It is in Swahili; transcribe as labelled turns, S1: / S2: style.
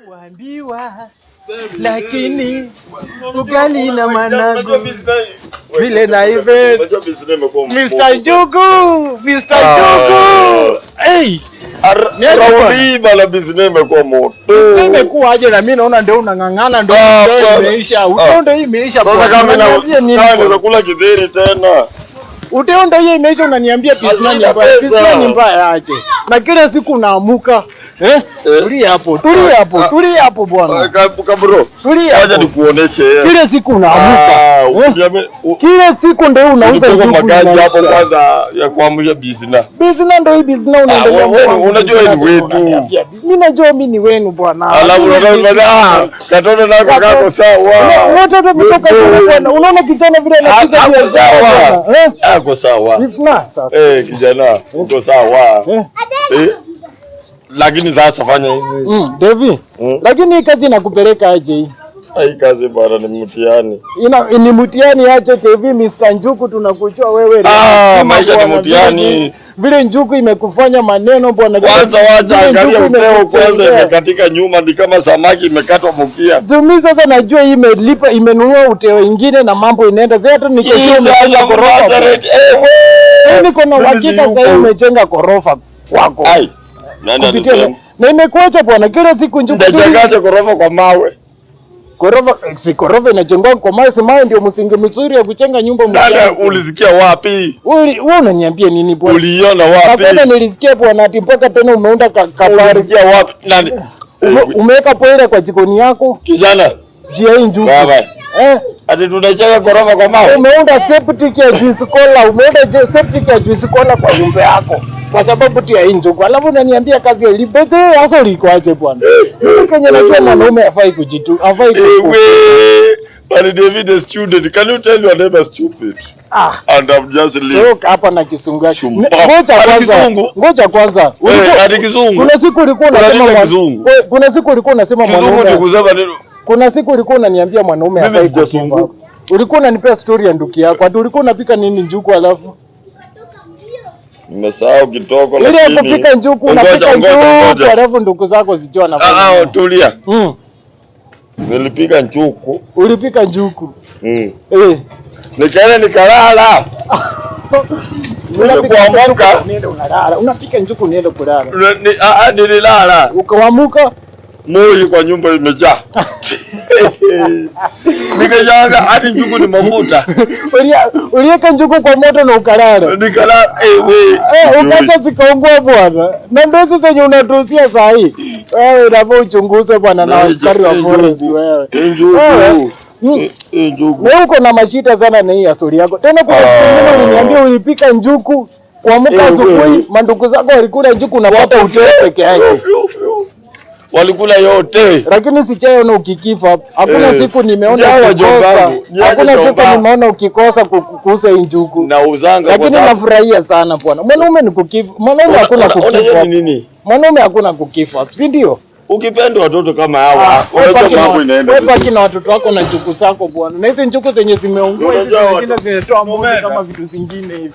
S1: Kuambiwa lakini ugali na managu vile na even Mr. Njugu, Mr. Njugu. Hey,
S2: Raundi bala business imekuwa moto.
S1: Business imekuwa aje na mimi naona ndio unang'ang'ana ndio
S2: Ah,
S1: imeisha.
S2: ah.
S1: Utondo hii imeisha.
S2: Sasa
S1: Bwana.
S2: kama
S1: Unaniambia nini
S2: kama
S1: bwana?
S2: naweza kula kidheri tena.
S1: Uteonda hiyo imeisha unaniambia business ni
S2: Hazina
S1: mbaya.
S2: pesa.
S1: Business ni mbaya aje. Na kila siku unaamuka. Eh? Tulia hapo, tulia hapo, tulia hapo bwana.
S2: Kabro.
S1: Tulia
S2: Wacha
S1: hapo.
S2: nikuoneshe.
S1: Kila siku unaamuka.
S2: Ah,
S1: Eh? Kila siku ndio unauza
S2: Ulipigwa
S1: njugu
S2: maganja hapo
S1: inaisha.
S2: kwanza ya kuamsha business.
S1: Business ndio hii business unaendelea.
S2: Ah, wewe
S1: kwangu,
S2: unajua
S1: business
S2: ni wetu.
S1: unaniambia. Mimi najua mimi ni wenu bwana.
S2: Alafu
S1: Mimi
S2: unataka
S1: business.
S2: ah, katoto nako kako sawa.
S1: Watoto wametoka shule bwana. Unaona kijana vile anapiga
S2: Ako
S1: biashara
S2: sawa.
S1: bwana. Eh?
S2: Ako sawa.
S1: Business sasa.
S2: Eh, kijana, uko sawa.
S1: Eh.
S2: Eh. Lakini sasa fanya hivi.
S1: Devi.
S2: Mm.
S1: Lakini hii kazi inakupeleka aje hii?
S2: Hii kazi bwana ni mtihani.
S1: Ina ni mtihani aje TV Mr. Njuku tunakujua wewe.
S2: Ah,
S1: Sema
S2: maisha ni
S1: bwana,
S2: mtihani.
S1: vile njuku imekufanya maneno bwana.
S2: Kwanza wacha
S1: Vile
S2: angalia
S1: njuku
S2: uteo kwanza
S1: imekuchezea.
S2: imekatika nyuma ni kama samaki imekatwa mkia.
S1: Jumi sasa najua hii imelipa imenunua uteo ingine na mambo inaenda. Sasa hata nikisema
S2: Hii
S1: umejenga
S2: sasa
S1: ghorofa.
S2: Nazareth, eh, we.
S1: Sasa niko na
S2: Mimi
S1: uhakika
S2: si
S1: sasa
S2: yuko.
S1: umejenga ghorofa kwako.
S2: Ai. Nani
S1: Kupitia
S2: alisema?
S1: na imekuacha bwana kila siku njuku.
S2: Ndajengaje ghorofa kwa mawe?
S1: Ghorofa si ghorofa inajengwa kwa mawe, si mawe ndio msingi mzuri ya kujenga nyumba
S2: Dada,
S1: mzuri.
S2: ulisikia wapi?
S1: Uli, wewe unaniambia nini bwana?
S2: Uliona
S1: Na
S2: wapi?
S1: kwanza nilisikia bwana ati mpaka tena umeunda kafari.
S2: Ulisikia wapi? Nani?
S1: Umeweka poile kwa jikoni yako
S2: Kijana,
S1: jia hii njugu.
S2: Baba.
S1: Eh,
S2: Ati tunacheka ghorofa kwa mawe?
S1: Umeunda septic ya juice cola, umeunda septic ya juice cola kwa nyumba yako kwa sababu tu ya hii njugu. Alafu unaniambia kazi ya libete hasa ulikoaje bwana? Mimi Kenya najua mwanaume hafai kujitu, hafai
S2: Eh, we. But David is student. Can you tell your neighbor stupid?
S1: Ah.
S2: And I'm just leave.
S1: Leo hapa na kisungu yake.
S2: Shumba.
S1: Ngoja
S2: Ati
S1: kwanza.
S2: kizungu?
S1: Ngoja kwanza.
S2: Ati kizungu?
S1: Kuna siku ulikuwa unasema
S2: Unalinda kizungu?
S1: Kuna siku ulikuwa unasema
S2: Kizungu
S1: mwanaume.
S2: ni kusema neno.
S1: Kuna siku ulikuwa unaniambia mwanaume
S2: Mimi
S1: hafai
S2: sijazunguka.
S1: kukiva. Ulikuwa unanipea story ya nduki yako. Ati ulikuwa unapika nini njuku alafu?
S2: Nimesahau kitoko
S1: Ile ya
S2: lakini.
S1: kupika njuku
S2: Ngoja,
S1: unapika
S2: ngoja,
S1: njuku
S2: ngoja.
S1: alafu nduku zako zijua anafanya.
S2: Ah, ah, tulia. Nilipika njuku.
S1: Ulipika njuku. Eh.
S2: Nikaenda nikalala.
S1: Unapika
S2: Kuamka.
S1: njuku unaenda unalala. Unapika njuku unaenda kulala.
S2: Nililala.
S1: Ukaamka
S2: Moi kwa nyumba imejaa. Nikashanga hadi njuku ni mafuta.
S1: Uliweka njuku kwa moto na ukalala.
S2: Nikalala eh we.
S1: Eh, ukacha zikaungua bwana. Na ndio hizo zenye unatuhusia saa hii. Wewe inafaa uchunguze bwana na askari wa forest wewe.
S2: Njuku.
S1: Wewe,
S2: Njuku.
S1: Wewe uko na mashita sana na hii astori yako. Tena kuna siku nyingine uliniambia ulipika njuku kuamka
S2: Eh,
S1: asubuhi,
S2: wewe.
S1: mandugu zako walikula njuku unapata uteo peke yake.
S2: Walikula yote.
S1: Lakini sijaona ukikifa. Hakuna
S2: Eh,
S1: siku nimeona
S2: njaa
S1: ukikosa.
S2: wajombangu, njaa
S1: Hakuna siku
S2: wajomba.
S1: nimeona ukikosa kuuza hii njuku.
S2: Na uzanga
S1: Lakini nafurahia sana bwana. Mwanaume ni kukifa. Mwanaume hakuna
S2: Unajua
S1: kukifa.
S2: ni nini?
S1: Mwanaume hakuna kukifa, si ndio?
S2: Ukipenda watoto kama hawa,
S1: Wewe
S2: unajua
S1: baki na-
S2: mambo inaenda
S1: wewe baki
S2: vizuri.
S1: na watoto wako na njuku zako bwana. Na hizi njuku zenye zimeungua hizi
S2: Unajua
S1: zingine
S2: watu-
S1: zinatoa moshi kama vitu zingine hivi.